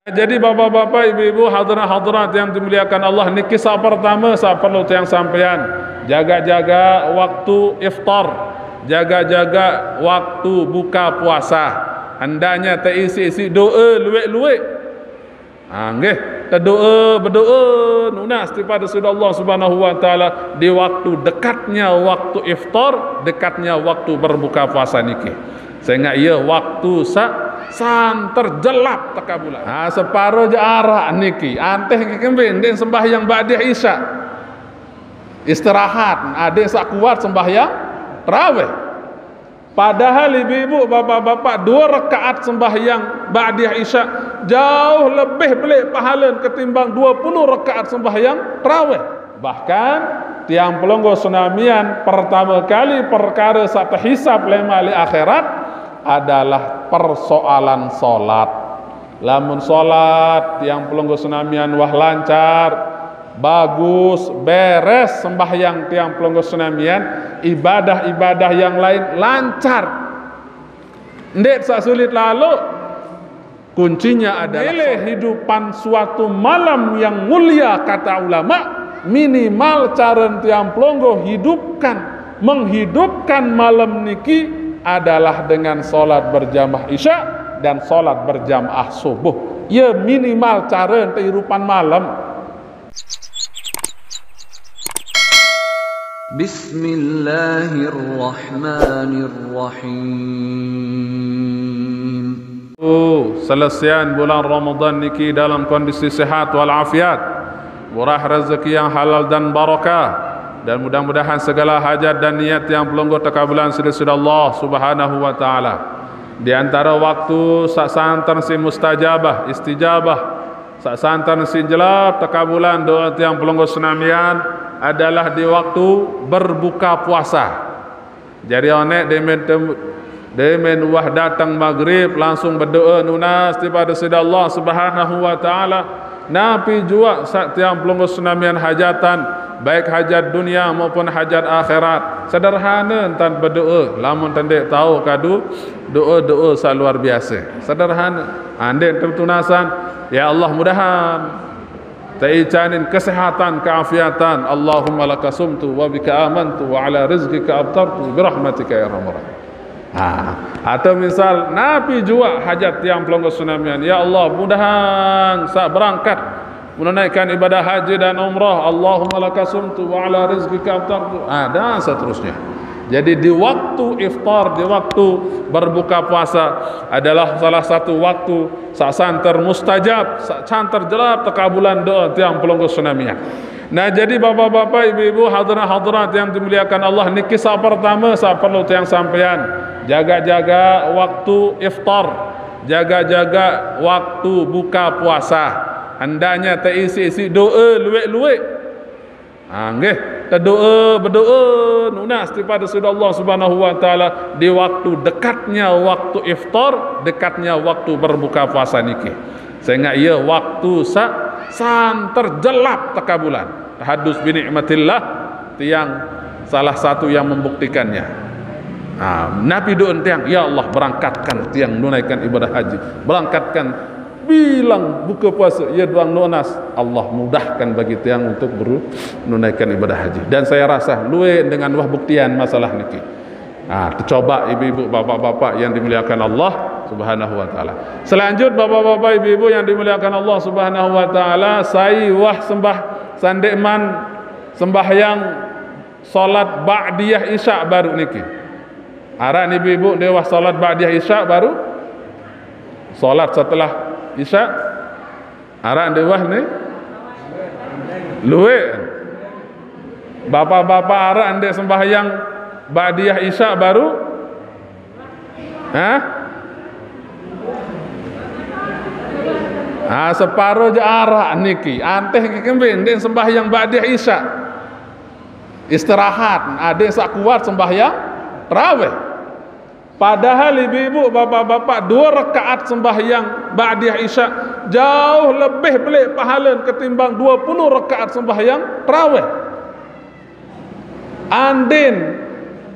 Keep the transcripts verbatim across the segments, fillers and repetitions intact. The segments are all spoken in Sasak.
Jadi bapak-bapak, ibu-ibu, hadirin hadirat yang dimuliakan Allah, niki sak pertama sak perlu tiang sampean. Jaga-jaga waktu iftar, jaga-jaga waktu buka puasa. Hendaknya teisi-isi doa luwek-luwek. Ha, nggih, tedoa, berdoa nunas kepada Allah Subhanahu wa taala di waktu dekatnya waktu iftar, dekatnya waktu berbuka puasa niki. Sehingga ia waktu sak santer jelap teka bulan. Ha, separo je arak niki. Anteh niki kembing, ndek sembahyang ba'diyah isya. Istirahat, ada sak kuat sembahyang tarawih. Padahal ibu-ibu, bapak-bapak, dua rakaat sembahyang ba'diyah isya jauh lebih belik pahala ketimbang dua puluh rakaat sembahyang tarawih. Bahkan tiang pelungguh senamian, pertama kali perkara sak tehisap lema ahli akhirat adalah persoalan solat. Lamun solat tiang pelungguh senamian wah lancar, bagus, beres sembahyang tiang pelungguh senamian, ibadah-ibadah yang lain lancar. Ndak sak sulit lalu. Kuncinya adalah kehidupan suatu malam yang mulia, kata ulama, minimal cara tiang pelungguh hidupkan, menghidupkan malam niki adalah dengan solat berjamaah isya dan solat berjamaah subuh. Ya, minimal cara kehidupan malam. Bismillahirrahmanirrahim. Oh, selesian bulan Ramadan niki dalam kondisi sehat walafiat, murah rezeki yang halal dan barakah, dan mudah-mudahan segala hajat dan niat tiang pelungguh tekabulan sida-sida Allah Subhanahu wa taala. Di antara waktu sak santer si mustajabah, istijabah, sak santer si jelap tekabulan doa tiang pelungguh senamian adalah di waktu berbuka puasa. Jadi onek demen tem-, demen wah datang maghrib langsung berdoa nunas kepada sida Allah Subhanahu wa taala. Napi jua sak tiang pelungguh senamian hajatan, baik hajat dunia maupun hajat akhirat. Sederhana entan berdoa, lamun tendek tahu kadu doa-doa sak luar biasa. Sederhana. Andek tertunasan, ya Allah mudahan teicanin kesehatan, keafiatan. Allahumma laka sumtu wa bika amantu wa ala rizqika aftartu birahmatika ya arhamar rahimin. Ha, atau misal, napi jua hajat tiang pelungguh senamian. Ya Allah, mudahan sak berangkat menunaikan ibadah haji dan umrah. Allahumma laka sumtu wa ala rizqika aftartu. Ha, dan seterusnya. Jadi di waktu iftar, di waktu berbuka puasa adalah salah satu waktu sak santer mustajab, sak santer jelap tekabulan doa tiang pelungguh senamian. Nah, jadi bapak-bapak, ibu-ibu, hadirin hadirat yang dimuliakan Allah, niki sak pertama sak perlu tiang sampean. Jaga-jaga waktu iftar, jaga-jaga waktu buka puasa. Hendaknya teisi-isi doa luwek-luwek. Ha, nggih, tedoa, berdoa nunas kepada Allah Subhanahu wa taala di waktu dekatnya waktu iftar, dekatnya waktu berbuka puasa niki. Sehingga ia waktu sak santer jelap teka bulan. Tahadus bi nikmatillah, tiang salah satu yang membuktikannya. Ha, napi doa tiang, ya Allah, berangkatkan tiang menunaikan ibadah haji, berangkatkan bilang buka puasa, ya doang nunas, Allah mudahkan bagi tiang untuk beru-, menunaikan ibadah haji. Dan saya rasa luwek dengan wah buktian masalah niki. Ha, tercoba ibu-ibu, bapak-bapak yang dimuliakan Allah Subhanahu wa taala. Selanjut, bapak-bapak, ibu-ibu yang dimuliakan Allah Subhanahu wa taala, sai wah sembah sandek man sembahyang solat ba'diyah isya baru niki. Arak ni ibu-ibu, dia wah solat ba'diyah isya baru? Solat setelah isya? Arak ndek wah ni? Luwek. Bapak-bapak arak ndek sembahyang ba'diyah isya baru? Ha? Ha, separo je arak niki. Anteh niki kembing ndek sembahyang ba'diyah isya. Istirahat, ada sak kuat sembahyang tarawih. Padahal ibu-ibu, bapak-bapak, dua rakaat sembahyang ba'diyah isya jauh lebih belik pahala ketimbang dua puluh rakaat sembahyang tarawih. Andin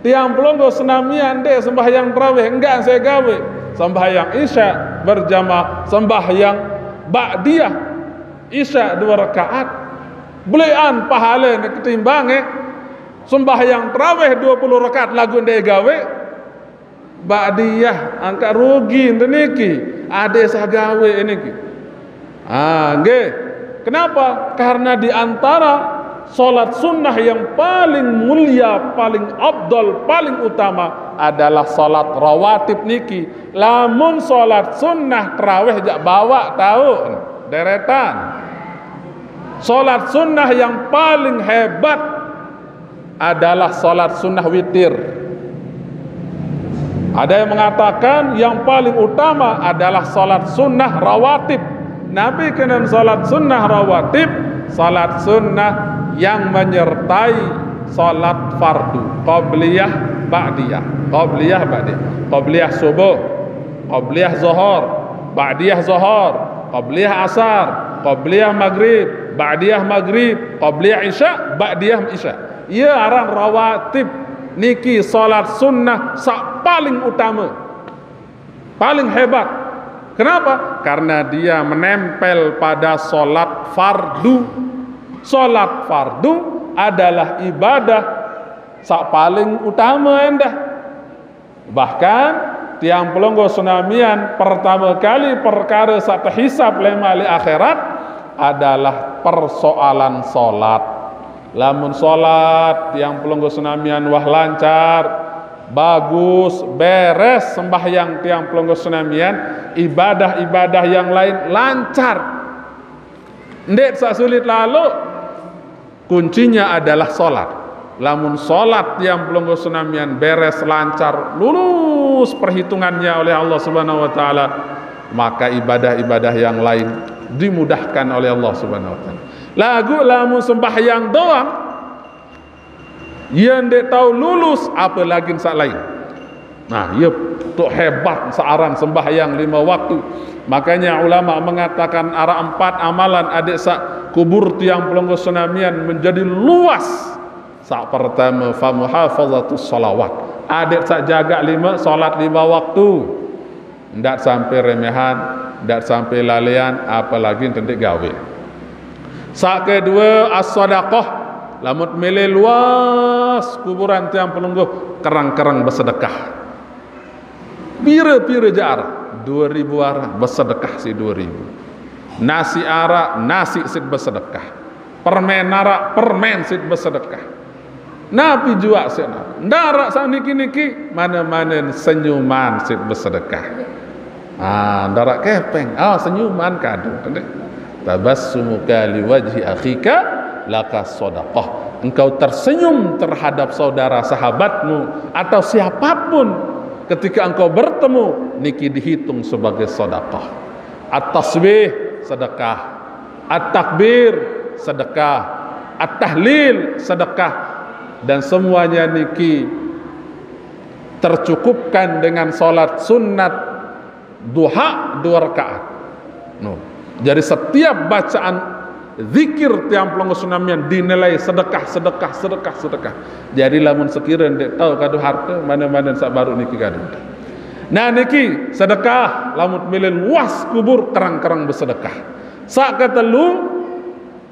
tiang pelungguh senamian dek sembahyang tarawih, enggak saya gawe. Sembahyang isya berjamaah, sembahyang Ba'diyah Isya dua rakaat. Belian pahala ni ketimbang, eh, sembahyang tarawih dua puluh rakaat lagu ndak gawe. Ba'diyah angkat rugi niki. Ada sah gawe niki. Ah, nggih. Kenapa? Karena di antara salat sunnah yang paling mulia, paling afdal, paling utama adalah salat rawatib niki. Lamun salat sunnah tarawih jak bawa tahu deretan. Salat sunnah yang paling hebat adalah salat sunnah witir. Ada yang mengatakan yang paling utama adalah salat sunnah rawatib. Nabi kenen salat sunnah rawatib, salat sunnah yang menyertai salat fardu, qabliyah, ba'diyah, qabliyah, ba'diyah, qabliyah subuh, qabliyah zuhur, ba'diyah zuhur, qabliyah asar, qabliyah maghrib, ba'diyah maghrib, qabliyah isya, ba'diyah isya. Ia aran rawatib niki salat sunnah sak paling utama, paling hebat. Kenapa? Karena dia menempel pada salat fardu. Salat fardu adalah ibadah sak paling utama endah. Bahkan tiang pelungguh senamian pertama kali perkara sak terhisap lema ahli akhirat adalah persoalan salat. Lamun salat tiang pelungguh senamian wah lancar, bagus, beres sembahyang tiang pelungguh senamian, ibadah-ibadah yang lain lancar. Ndak sak sulit lalu. Kuncinya adalah salat. Lamun salat tiang pelungguh senamian beres lancar, lulus perhitungannya oleh Allah Subhanahu wa taala, maka ibadah-ibadah yang lain dimudahkan oleh Allah Subhanahu wa taala. Lagu lamun sembahyang doang, ia ndak tahu lulus, apalagi sak lain. Nah, ia tu hebat searan sembahyang lima waktu. Makanya ulama mengatakan ada empat amalan adik sak kubur tiang pelungguh senamian menjadi luas. Sak pertama, famuhafazatus salawat. Adik sak jaga lima, salat lima waktu. Ndak sampai remehan, ndak sampai lalean, apalagi tentik gawe. Sak kedua, as-sadaqah. Lamun milih luas kuburan tiang pelungguh, kerang-kerang bersedekah. Pira-pira ja arak, dua ribu arak, bersedekah si dua ribu. Nasi arak, nasi sit bersedekah. Permen arak, permen sit bersedekah. Napi jua sit narak. Ndak arak sak niki-niki, mana-mana senyuman sit bersedekah. Ah, ndak arak kepeng, ah, senyuman kadu, tende. Tabassumuka liwajhi akhika laka sadaqah. Engkau tersenyum terhadap saudara sahabatmu atau siapapun ketika engkau bertemu, niki dihitung sebagai sedekah. At-tasbih, sedekah. At-takbir, sedekah. At-tahlil, sedekah. Dan semuanya niki tercukupkan dengan salat sunat duha dua rakaat. No. Jadi setiap bacaan zikir tiang pelungguh senamian dinilai sedekah, sedekah, sedekah, sedekah. Jadi lamun sekira ndak tahu kadu harta, mana-mana sak baru niki kadu. Nah, niki sedekah, lamun milih luas kubur, kerang-kerang bersedekah. Sak ketelu,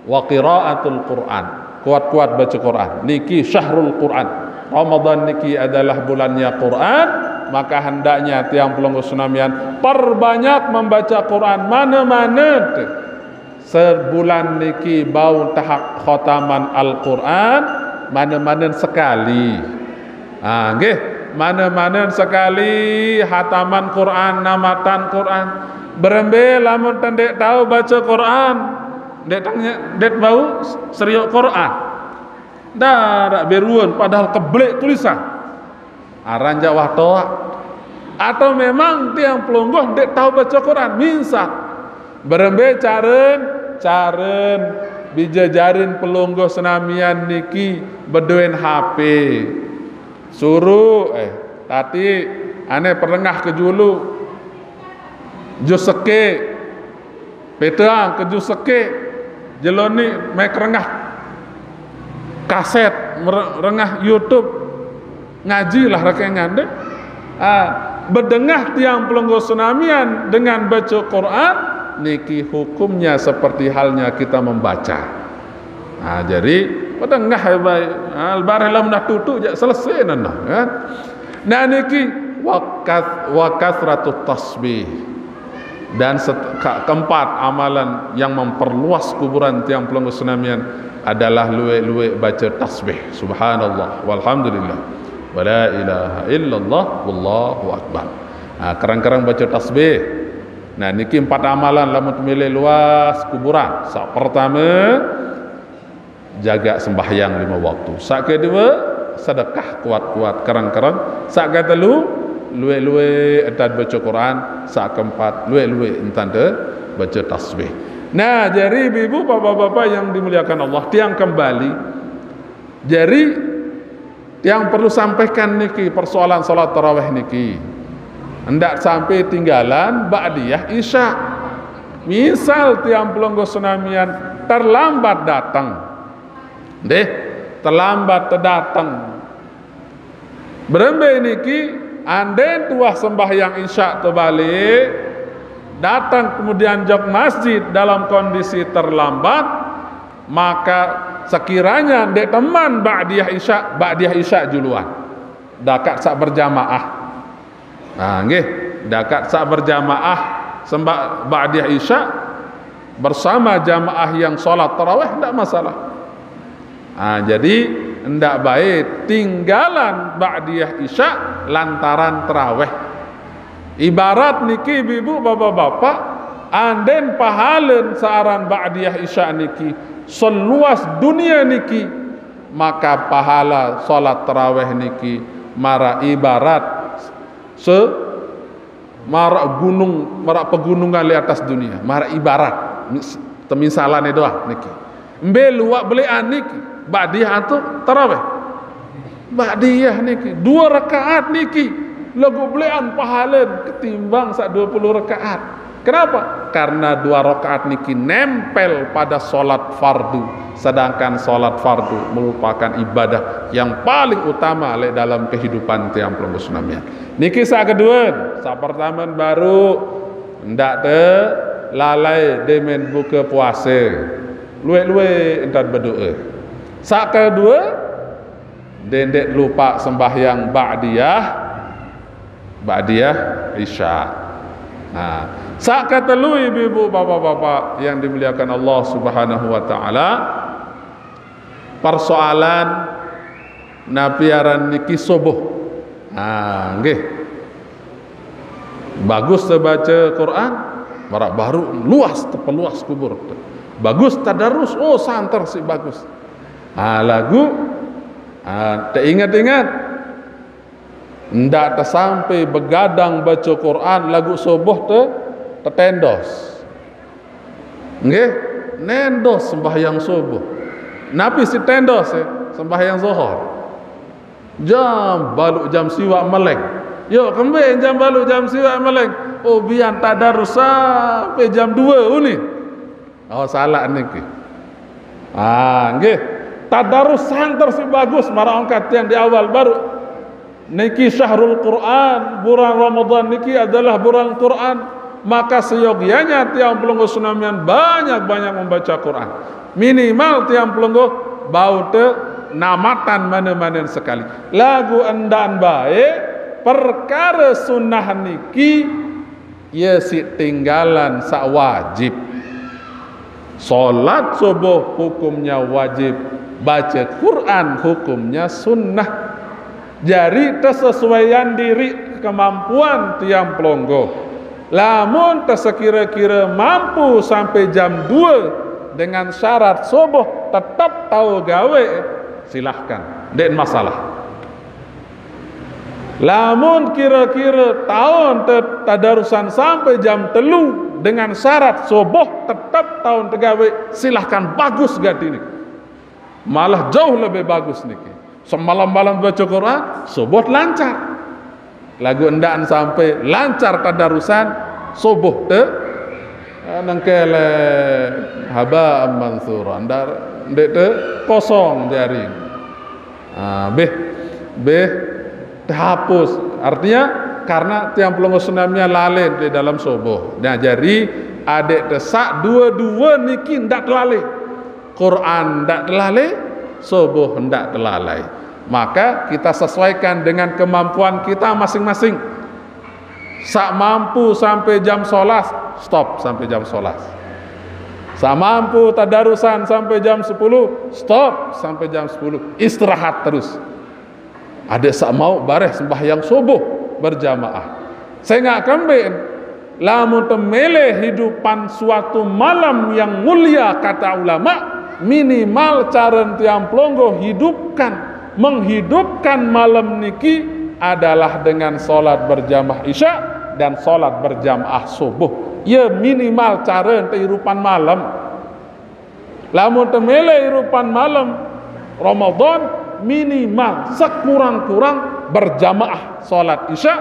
wa qiraatul Quran. Kuat-kuat baca Quran. Niki syahrul Quran. Ramadan niki adalah bulannya Quran, maka hendaknya tiang pelungguh senamian perbanyak membaca Quran mana-mana. Sebulan niki bau tahap khataman Al-Quran, mana-mana sekali. Ah, nggih, mana-mana sekali hataman Quran, namatan Quran. Berembe lamun tendek tahu baca Quran, dek tanya, dek bau seriuk Quran. Darak beruan padahal keblek tulisan. Aran jak wah toak. Atau memang tiang pelungguh dek tahu baca Quran, minsa. Berembe caren, caren bija jarin pelungguh senamian niki beduen H P. Suruh, eh, tati, ane perengah ke julu. Jus seke, petang ke jus seke. Jeloni mai kerengah kaset, mere-, rengah YouTube. Ngajilah rekengan deh. Ah, bedengah tiang pelungguh senamian dengan baca Quran, niki hukumnya seperti halnya kita membaca. Nah, jadi pada ngah baik. Nah, bareh lam dah tutup je selesai nana, kan? Nah, niki wakas wakasratut tasbih. Dan set, ka, keempat amalan yang memperluas kuburan tiang pelungguh senamian adalah luwek-luwek baca tasbih. Subhanallah, walhamdulillah, wala ilaha illallah, wallahu akbar. Nah, kerang-kerang baca tasbih. Nah, niki empat amalan lamun temilih luas kuburan. Sak pertama, jaga sembahyang lima waktu. Sak kedua, sedekah kuat-kuat, kerang-kerang. Sak ketelu, luwek-luwek entan baca Quran. Sak keempat, luwek-luwek entan de baca tasbih. Nah, jadi ibu-ibu, bapak-bapak yang dimuliakan Allah, tiang kembali. Jadi, tiang perlu sampaikan niki persoalan salat tarawih niki. Ndak sampai tinggalan ba'diyah isya. Misal tiang pelungguh senamian terlambat datang. Deh, terlambat datang. Berembe niki, anden tuah sembahyang isya tu balik, datang kemudian jok masjid dalam kondisi terlambat, maka sekiranya ndek teman ba'diyah isya, ba'diyah isya juluan. Dakat sak berjamaah. Nah, nggih, dakat sak berjamaah sembah ba'diyah isya bersama jamaah yang salat tarawih, ndak masalah. Nah, jadi ndak baik tinggalan ba'diyah isya lantaran tarawih. Ibarat niki, ibu-ibu, bapak-bapak, anden pahalen searan ba'diyah isya niki seluas dunia niki, maka pahala salat tarawih niki mara ibarat se mara gunung, mara pegunungan di atas dunia, mara ibarat. Mis- teminsalan doang niki. Mbe luwak belean niki, ba'diyah atau tarawih? Ba'diyah niki, dua rakaat niki. Lagu belean pahalen ketimbang sak dua puluh rakaat. Kenapa? Karena dua rakaat niki nempel pada salat fardu, sedangkan salat fardu merupakan ibadah yang paling utama lek dalam kehidupan tiang pelungguh senamian. Niki sak kedua, sak pertama baru ndak te lalai demen buka puasa. Luwek-luwek entan berdoa. Sak kedua, dendek lupa sembahyang ba'diyah, ba'diyah isya. Nah, sak ketelu, ibu-ibu, bapak-bapak yang dimuliakan Allah Subhanahu wa taala, persoalan napi aran niki subuh. Nah, nggih. Bagus terbaca Quran, marak baru luas, terpeluas kubur. Bagus tadarus, oh, santer si bagus. Ah, lagu, ah, teringat-ingat. Ndak tersampai begadang baca Quran, lagu subuh te, tetendos. Nggih, nendos sembahyang subuh. Napi si tendos, eh? Sembahyang zuhur. Jam balu jam siwak meleng. Yo, kembe jam balu jam siwak meleng? Oh, bian tadarus sampai jam dua uni. Oh, salah niki. Ah, nggih. Tadarus santer si bagus, mara angkat yang di awal baru. Niki syahrul Quran, bulan Ramadan niki adalah bulan Quran. Maka seyogianya tiang pelungguh senamian banyak-banyak membaca Quran. Minimal tiang pelungguh bau te namatan mana-mana sekali. Lagu endan baik, perkara sunnah niki, ya, si tinggalan sak wajib. Salat subuh hukumnya wajib, baca Quran hukumnya sunnah. Jari tersesuaian diri kemampuan tiang pelungguh. Lamun tersekira-kira mampu sampai jam dua dengan syarat subuh tetap tahu gawe, silahkan. Ndak masalah. Lamun kira-kira taun te-, tadarusan sampai jam telu dengan syarat subuh tetap taun tegawe, silahkan, bagus gati niki. Malah jauh lebih bagus niki. Semalam-malam baca Quran, subuh lancar. Lagu endakan sampai lancar tadarusan subuh te, eh, nengkele haba mansura, ndar, ndek te kosong jari. Ah, beh, beh, terhapus. Artinya, karena tiang pelungguh senamnya lalai di dalam subuh. Nah, jadi Adik te sak dua-dua niki ndak telalai. Quran ndak telalai, subuh ndak telalai. Maka kita sesuaikan dengan kemampuan kita masing-masing. Sak mampu sampai jam sebelas, stop sampai jam sebelas. Sak mampu tadarusan sampai jam sepuluh, stop sampai jam sepuluh. Istirahat terus. Adik sak mau bareh sembahyang subuh berjamaah. Saya ngak kembin, lamun temele hidupan suatu malam yang mulia, kata ulama, minimal caren tiang pelonggo hidupkan, menghidupkan malam niki adalah dengan solat berjamaah isya dan solat berjamaah subuh. Ya, minimal caren kehidupan malam. Lamun temele hidupan malam Ramadan, minimal sekurang-kurang berjamaah solat isya,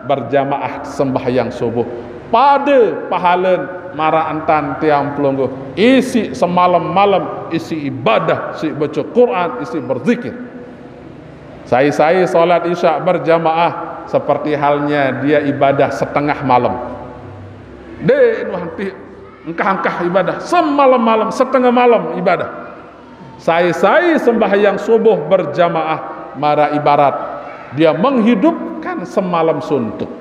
berjamaah sembahyang subuh. Pada pahalen mara entan tiang pelungguh, isi semalam-malam, isi ibadah, isi baca Quran, isi berzikir. Sai-sai solat isya berjamaah seperti halnya dia ibadah setengah malam. Dek nuh anti engkah-engkah ibadah semalam-malam, setengah malam ibadah. Sai-sai sembahyang subuh berjamaah mara ibarat dia menghidupkan semalam suntuk.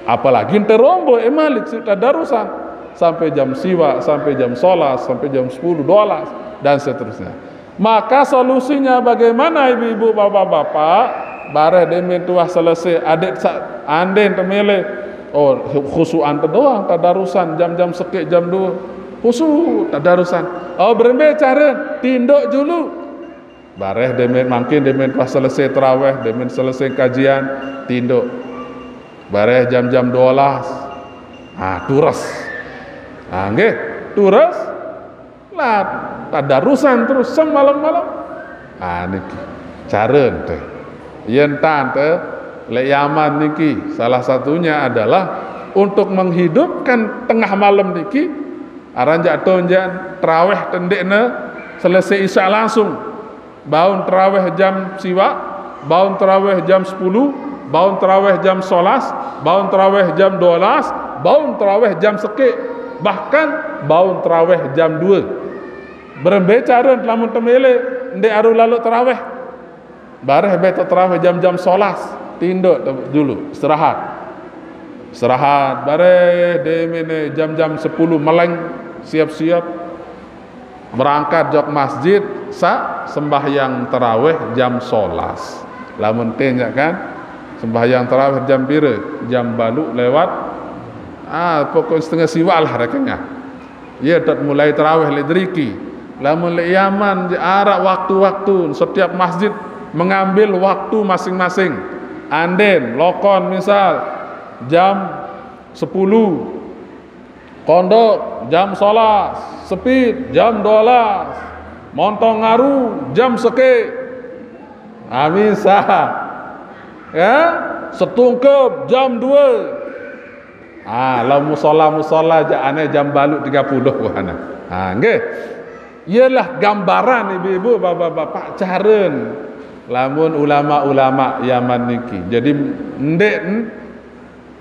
Apalagi ente rombo, eh, malik si tadarusan sampai jam siwa, sampai jam solas, sampai jam sepuluh, dolas, dan seterusnya. Maka solusinya bagaimana, ibu-ibu, bapak-bapak? Bareh demen tuah selesai, adik sa-, anden temele. Oh, khusuan te doang tadarusan jam-jam sekik jam dua. Khusu tadarusan. Oh, berembe caren, tinduk julu. Bareh demen, mangkin demen tuah selesai teraweh, demen selesai kajian, tinduk. Bareh jam-jam dolas. Ah, tures. Ah, nggih, tures. Lah, tadarusan terus semalam-malam. Ah, niki. Caren te. Yen tan te, lek Yaman niki, salah satunya adalah untuk menghidupkan tengah malam niki, aran jak tonjan, teraweh te ndekne selesai isya langsung. Baun teraweh jam siwa, baun teraweh jam sepuluh, baun teraweh jam solas, baun teraweh jam dolas, baun teraweh jam sekik, bahkan baun teraweh jam dua. Berembe caren lamun temele, ndek aru lalu teraweh. Bareh beto teraweh jam-jam solas, tinduk te-, dulu, istirahat. Istirahat, bareh demene jam-jam sepuluh meleng, siap-siap. Berangkat jok masjid, sa sembahyang teraweh jam solas. Lamun tanya kan, sembahyang teraweh jam pire? Jam balu lewat, ah, pokok setengah siwa lah rekengah. Ya, tet mulai teraweh lek deriki. Lamun lek Yaman, arak waktu-waktu, setiap masjid mengambil waktu masing-masing. Anden, lokon misal, jam sepuluh. Kondok, jam solas. Sepit, jam dolas. Montong ngaru, jam sekik. Ah, misal. Ya, setungkep, jam dua. Ah, lau musola-musola jak ane jam balu tiga puluh wahana. Ah, nggih. Iyalah gambaran ibu-ibu, bapak-bapak, caren lamun ulama-ulama Yaman niki. Jadi, ndek,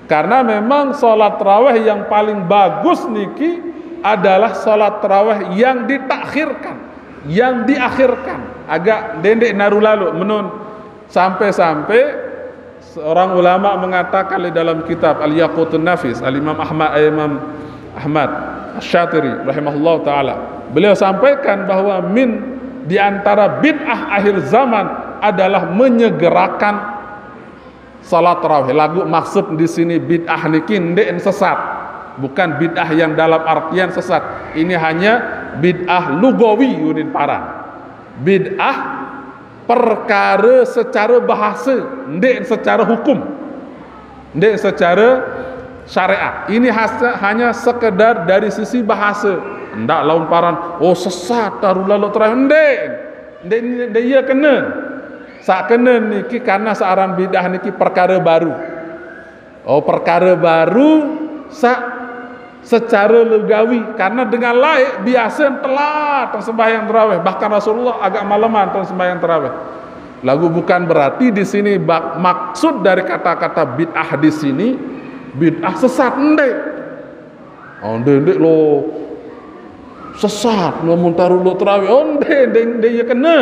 karena memang salat tarawih yang paling bagus niki adalah salat tarawih yang ditakhirkan, yang diakhirkan. Agak ndek-ndek naru lalu, menun sampai-sampai seorang ulama mengatakan di dalam kitab Al-Yaqutun Nafis, Al-Imam Ahmad, Imam Ahmad Asy-Syatiri rahimahullah taala. Beliau sampaikan bahwa min, di antara bid'ah akhir zaman adalah menyegerakan salat tarawih. Lagu maksud di sini bid'ah niki ndek sesat. Bukan bid'ah yang dalam artian sesat. Ini hanya bid'ah lugawi unin paran. Bid'ah perkara secara bahasa, ndek secara hukum, ndek secara syariat. Ini hasa-, hanya sekedar dari sisi bahasa. Ndak laun paran, oh, sesat, taruh lalu terakhir. Ndek. Ndek, ndek iya kena. Sak kena niki karena searan bid'ah niki perkara baru. Oh, perkara baru sak secara lugawi, karena dengan laik biasa telat sembahyang tarawih, bahkan Rasulullah agak maleman tong sembahyang tarawih. Lagu bukan berarti di sini bak-, maksud dari kata-kata bid'ah di sini bid'ah sesat, ndek. Oh, ndeq-ndeq lo sesat, lo mun taruh lo terawih. Oh, ndeq, ndeq, ndeq, ye kene.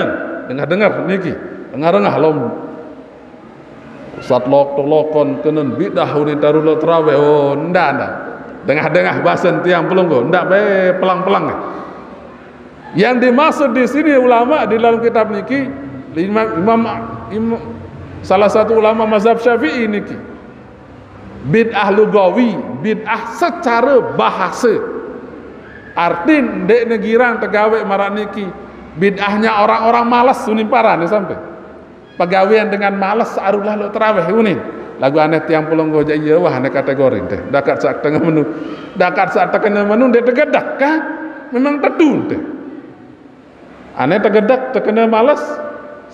Dengah-dengah niki. Dengah-dengah lo. Sat lok, lokon kenen bid'ah unin taruh lo terawih. Oh, ndak, ndak. Dengah-dengah basen tiang pelungguh. Ndak be pelang-pelang. Yang dimaksud di sini ulama di dalam kitab niki, Imam, Imam, Imam, salah satu ulama mazhab Syafi'i niki. Bid'ah lugawi, bid'ah secara bahasa. Arti ndeq negirang tegawe maraq niki. Bid'ahnya orang-orang malas unin paran sampai. Pegawean dengan malas arulah lo terawih unin. Lagu aneh tiang pelungguh jaq, iya wah, aneh kategori teh. Dakat saq tengah menu. Dakat saq tengah menu ndeq tegedek kah? Memang tetu teh. Aneh tegedek tekene males.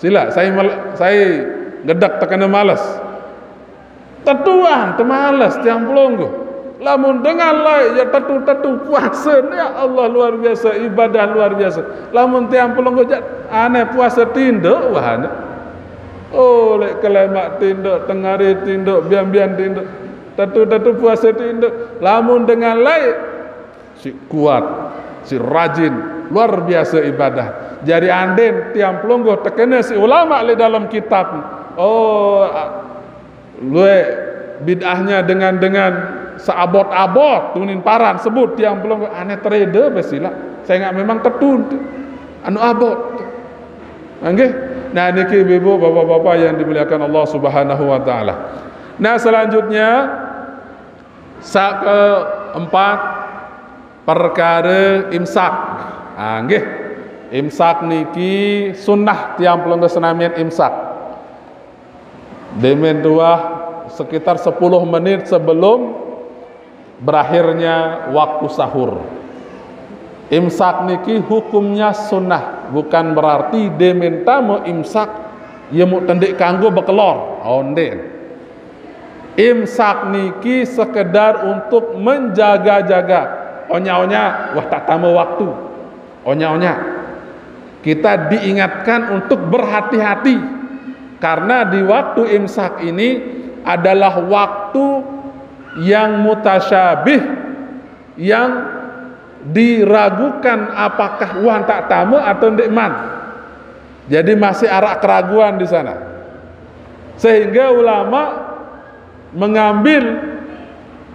Sila, sai mal-, sai gedek tekene males. Tetuan temales tiang pelungguh. Lamun dengan lain ya tetu-tetu puasa, ya Allah, luar biasa, ibadah luar biasa. Lamun tiang pelungguh jaq aneh puasa tinduk wah aneh. Oh, leq kelemaq tinduk, tengari tinduk, bian-bian tinduk. Tetu-tetu puasa tinduk. Lamun dengan lain, si kuat, si rajin, luar biasa ibadah. Jari andin tiang pelungguh tekene si ulama leq dalam kitab. Oh, lueq bid'ahnya dengan, dengan seabot-abot tunin paran sebut tiang pelungguh aneh terede be silaq. Sengaq memang tetu anu abot. Nggih. Nah, niki ibu-ibu, bapak-bapak yang dimuliakan Allah Subhanahu wa taala. Nah, selanjutnya, saq keempat, perkare imsak. Ah, nggih. Imsak niki sunnah tiang pelungguh senamian imsak. Demen tuah sekitar sepuluh menit sebelum berakhirnya waktu sahur. Imsak niki hukumnya sunnah, bukan berarti demen tame imsak, ye muq tendeq kanggo bekelor. Oh, ndeq. Imsak niki sekedar untuk menjaga-jaga. Onya-onya, wah, tak tame waktu. Onya-onya. Kita diingatkan untuk berhati-hati. Karena di waktu imsak ini adalah waktu yang mutasyabih, yang diragukan apakah wah tak tame atau ndeqman. Jadi masih araq keraguan di sana. Sehingga ulama mengambil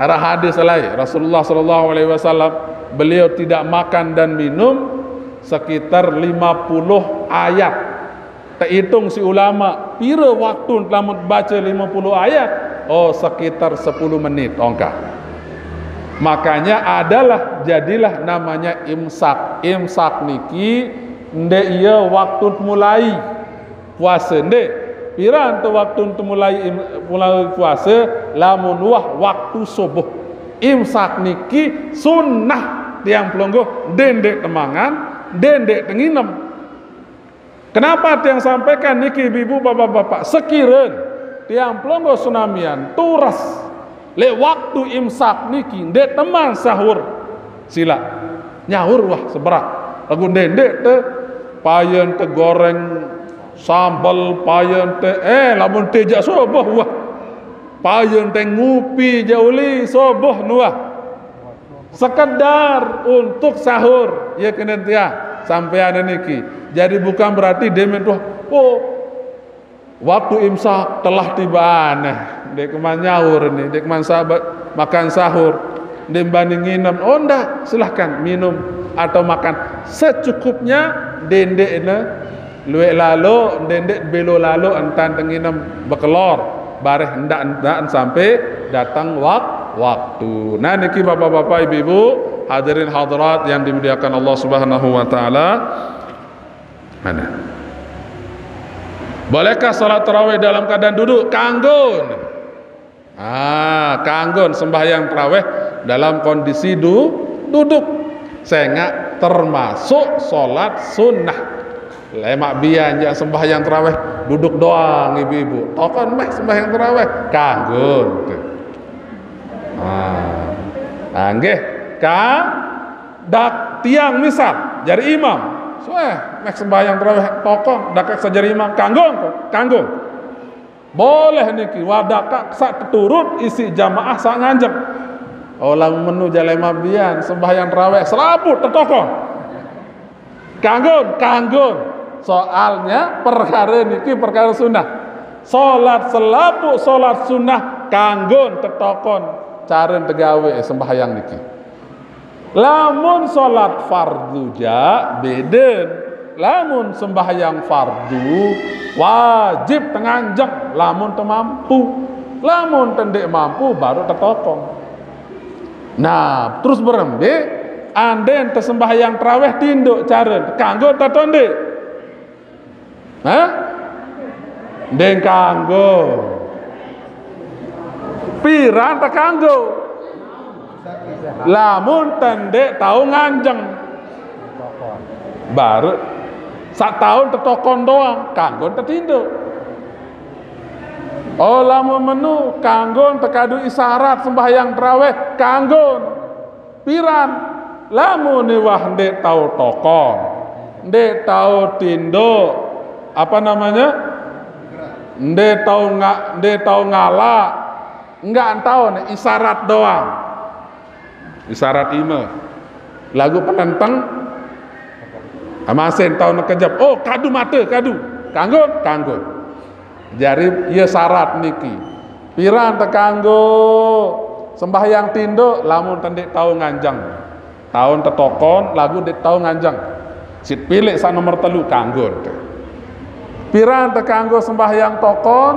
araq hadis lain. Rasulullah sallallahu alaihi wasallam, beliau tidak makan dan minum sekitar lima puluh ayat. Teitung si ulama, pire waktu lamun bace lima puluh ayat? Oh, sekitar sepuluh menit ongkah. Makanya adalah, jadilah namanya imsak. Imsak niki ndeq ie waktu mulai puase, ndeq. Piran te waktu temulai im-, mulai puase? Lamun wah waktu subuh. Imsak niki sunnah tiang pelungguh, ndeq-ndeq temangan, ndeq-ndeq tenginem. Kenapa tiang sampaikan niki, ibu-ibu, bapak-bapak? Sekiren tiang pelungguh senamian tures leq waktu imsak niki, ndeq teman sahur, silaq nyaur wah seberaq. Laguq ndeq-ndeq te payen te goreng sambel, payen te, eh, lamun te jaq subuh wah. Payen te ngupi jaq uli subuh nuah. Sekedar untuk sahur, ye kenen tiang, sampean niki. Jadi bukan berarti demen tuh, oh, waktu imsak telah tiba aneh. Ndeq keman nyaur ni, ndeq keman sabat makan sahur, ndeq bani nginem. Oh, ndak, silahkan minum atau makan secukupnya, ndeq-ndeq ne lueq lalo, ndeq-ndeq belo lalo entan tenginem bekelor, bareh ndak, ndak sampai datang wak-, waktu. Nah, niki bapak-bapak, ibu-ibu, hadirin hadirat yang dimuliakan Allah Subhanahu wa taala. Mana? Bolehkah salat tarawih dalam keadaan duduk? Kanggo. Ah, kanggon sembahyang tarawih dalam kondisi du-, duduk. Sengaq termasuk salat sunnah. Lemaq bian jaq sembahyang tarawih duduk doang, ibu-ibu. Tokon meh sembahyang tarawih, kanggon. Ah. Ah, nggih. Ka-, dak tiang misal jari imam. Suweh, meh sembahyang tarawih tokon, dak saq jari imam, kanggo, kanggo. Boleh niki, wadakaq saq teturut isiq jamaah saq nganjeng. Olah menu jalai mabian sembahyang tarawih selapuq tetokon. Kanggon, kanggon. Soalnya perkara niki perkara sunnah. Salat selapuq salat sunnah kanggon tetokon cara tegawe sembahyang niki. Lamun salat fardu ja beden. Lamun sembahyang fardu wajib tenganjeng lamun temampu. Lamun tendik mampu baru tetokon. Nah, terus berembe anden tesembahyang tarawih tinduk cara kanggo tetondik? Hah? Ndeng kanggo. Piran tekanggo? Lamun tendik tau nganjeng. Baru sataun tetokon doang, kanggo tetinduk. Oh, lamun menu kanggo tekadu isyarat sembahyang tarawih, kanggo. Piran? Lamun iwah ndeq tau tokon, ndeq tau tinduk, apa namanya? Ndeq tau nga-, ndeq tau ngalaq, enggak tau nih, isyarat doang. Isyarat ime. Lagu penenteng, amasin tau nekejep. Oh, kadu mate, kadu. Kanggo, kanggo. Jari, ye syarat niki. Piran tekanggo sembahyang tinduk lamun tendik tau nganjeng. Taun tetokon lagu ndeq tau nganjeng. Sit pilik saq nomor telu kanggo. Piran tekanggo sembahyang tokon?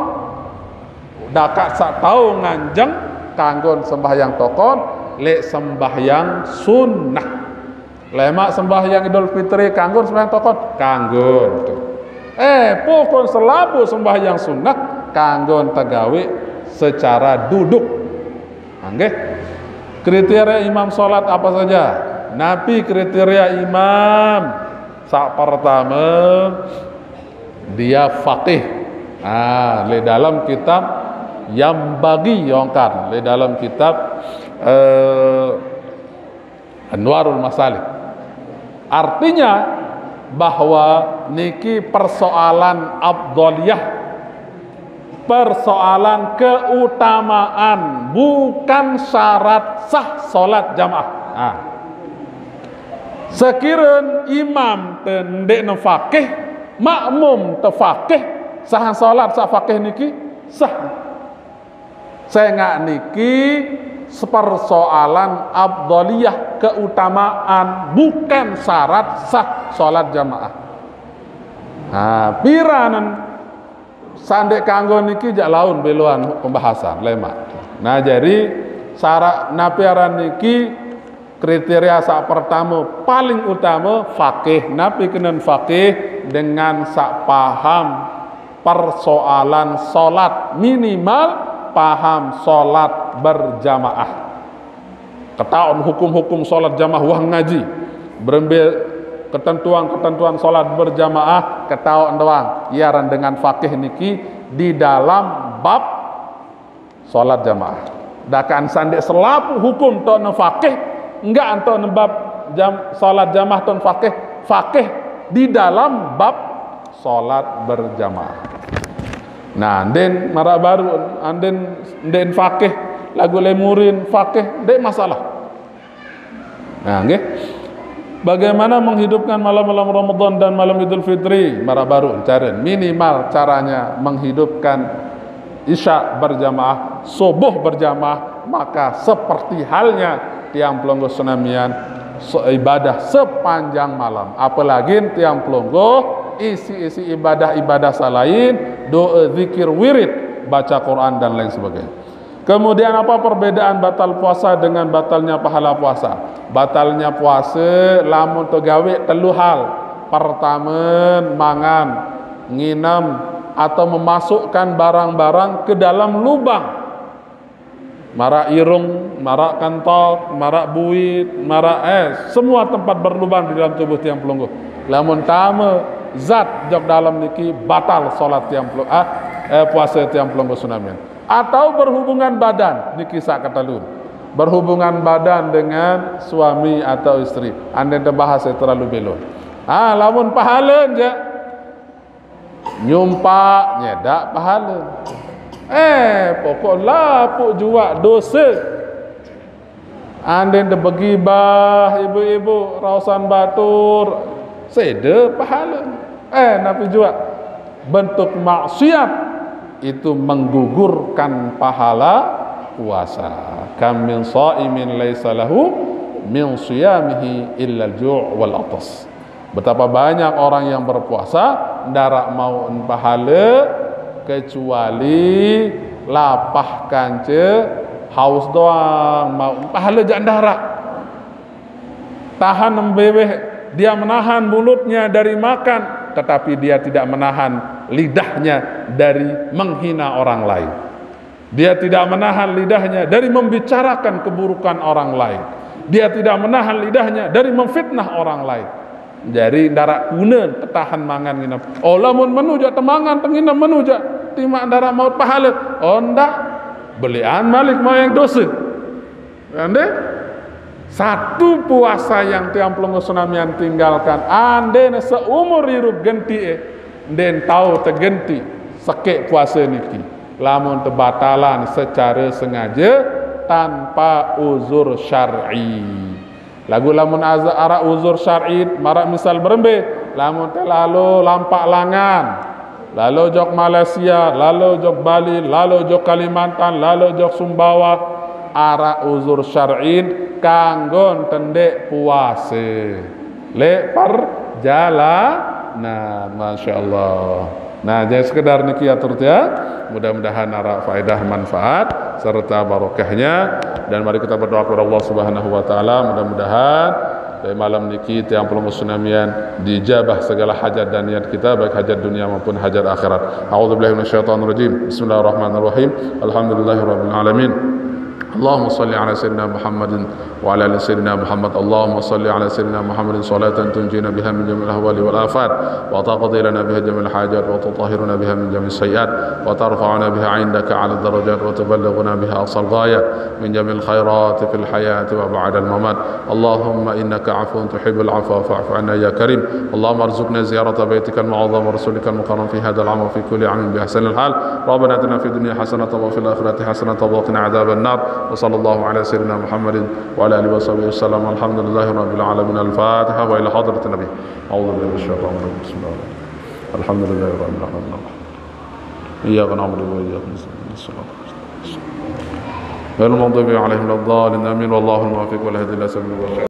Dakaq saq tau nganjeng kanggo sembahyang tokon leq sembahyang sunnah. Lemaq sembahyang Idul Fitri kanggo sembahyang tokon? Kanggo. Eh, pokon selapuq sembahyang sunnah kanggo tegawe secara duduk. Nah, nggih. Kriteria imam salat apa saja? Napi kriteria imam? Saq pertame, dia faqih. Ah, leq dalem kitab Yambaghi yongkar, leq dalem kitab, eh, Anwarul Masalik. Artinya bahwa niki persoalan afdaliyah, persoalan keutamaan, bukan syarat sah salat jamaah. Nah. Sekirun imam te ndeqne faqih, makmum te faqih, sahan salat saq faqih niki sah. Sengaq niki sepersoalan afdaliyah, keutamaan, bukan syarat sah salat jamaah. Nah, piranen saq ndeq kanggo niki jaq laun beloan pembahasan lemaq. Nah, jari syarat napi aran niki kriteria saq pertame paling utame faqih. Napi kenen faqih? Dengan saq paham persoalan salat, minimal paham salat berjamaah. Ketaon hukum-hukum salat jamaah, wah ngaji. Berembe ketentuan-ketentuan salat berjamaah, ketaon doang. Iaran dengan faqih niki di dalam bab salat jamaah. Dakaq saq ndeq selapuq hukum toqne faqih, enggak toqne bab jam-, salat jamaah toqne faqih, faqih di dalam bab salat berjamaah. Nah, ndeqn maraq baruq, ndeqn, ndeqn faqih, laguq leq murin faqih, ndeq masalah. Nah, nggih. Bagaimana menghidupkan malam-malam Ramadan dan malam Idul Fitri? Maraq baruq caren. Minimal caranya menghidupkan Isya berjamaah, subuh berjamaah, maka seperti halnya tiang pelungguh senamian se-, ibadah sepanjang malam. Apalagi tiang pelungguh isi-isi ibadah-ibadah saq lain, doa, zikir, wirid, baca Quran, dan lain sebagainya. Kemudian, apa perbedaan batal puasa dengan batalnya pahala puasa? Batalnya puasa lamun tegawe telu hal. Pertame, mangan, nginem, atau memasukkan barang-barang ke dalam lubang. Maraq irung, maraq kentok, maraq buit, maraq, eh, semua tempat berlubang di dalam tubuh tiang pelungguh. Lamun tame zat jok dalem niki, batal salat tiang pelung-, ah, eh, puasa tiang pelungguh senamian. Atau berhubungan badan, niki saq ketelun. Berhubungan badan dengan suami atau istri. Andai tebahas terlalu belon. Ah, lamun pahalen je. Nyumpak nyedaq pahale. Eh, pokok lapuq juaq dose. Andai dibegibah ibu-ibu rausan batur, sede pahala. Eh, napi jua? Bentuk maksiat itu menggugurkan pahala puasa. Kam min shaimin laisa lahu min siyamihi illa al-ju' wal atas. Betapa banyak orang yang berpuasa, ndara mau pahala kecuali lapah kance haus doang, mau pahala jak ndara. Tahan membeweh, dia menahan mulutnya dari makan, tetapi dia tidak menahan lidahnya dari menghina orang lain. Dia tidak menahan lidahnya dari membicarakan keburukan orang lain. Dia tidak menahan lidahnya dari memfitnah orang lain. Jadi ndara kuna tetahan mangan nginem. Oh, lamun menu jak temangan tenginem menu jak, timaq ndara maut pahala. Oh, ndak. Belian malik mau yang dosa. Ande, satu puasa yang tiang pelungguh senamian tinggalkan, ande ne seumur irup genti, eh, nden tau tegenti sekek puasa niki. Lamun tebatalan secara sengaja tanpa uzur syar'i. Lagu lamun aza ara uzur syar'i, marak misal berembe, lamun te lalu lampak langan, lalu jok Malaysia, lalu jok Bali, lalu jok Kalimantan, lalu jok Sumbawa, ara uzur syar'i kanggon tendek puase. Lek perjalanan, masya Allah. Nah, jadi sekedar niki atur ya. Mudah-mudahan ara faedah, manfaat serta barokahnya. Dan mari kita berdoa kepada Allah Subhanahu wa taala, mudah-mudahan dari malam niki tiang pelungguh senamian dijabah segala hajat dan niat kita, baik hajat dunia maupun hajat akhirat. A'udzubillahi minasyaitonirrajim. Bismillahirrahmanirrahim. Alhamdulillahirabbil alamin. اللهم صل على سيدنا محمد وعلى ال سيدنا محمد. اللهم صل على سيدنا محمد صلاة تنجينا بها من جميع الاهوال والافات، وتقضي لنا بها جميع الحاجات، وتطهرنا بها من جميع السيئات، وترفعنا بها عندك على الدرجات، وتبلغنا بها اقصى الغايات من جميع الخيرات في الحياة وبعد الممات. اللهم انك عفو تحب العفو فاعف عنا يا كريم. اللهم ارزقنا زيارة بيتك المعظم ورسولك المكرم في هذا العام وفي كل عام بأحسن الحال. ربنا آتنا في الدنيا حسنة وفي الآخرة حسنة وقنا عذاب النار. وصلى الله على سيدنا محمد وعلى آله وصحبه وسلم. الحمد لله رب العالمين. الفاتحة وإلى حضرة النبي. أعوذ بالله من الشيطان الرجيم. بسم الله الرحمن الرحيم. الحمد لله رب العالمين. إياك نعبد وإياك نستعين. الصراط المستقيم. غير المغضوب عليهم ولا الضالين. آمين. والله الموفق والهادي إلى سبيل الرشاد.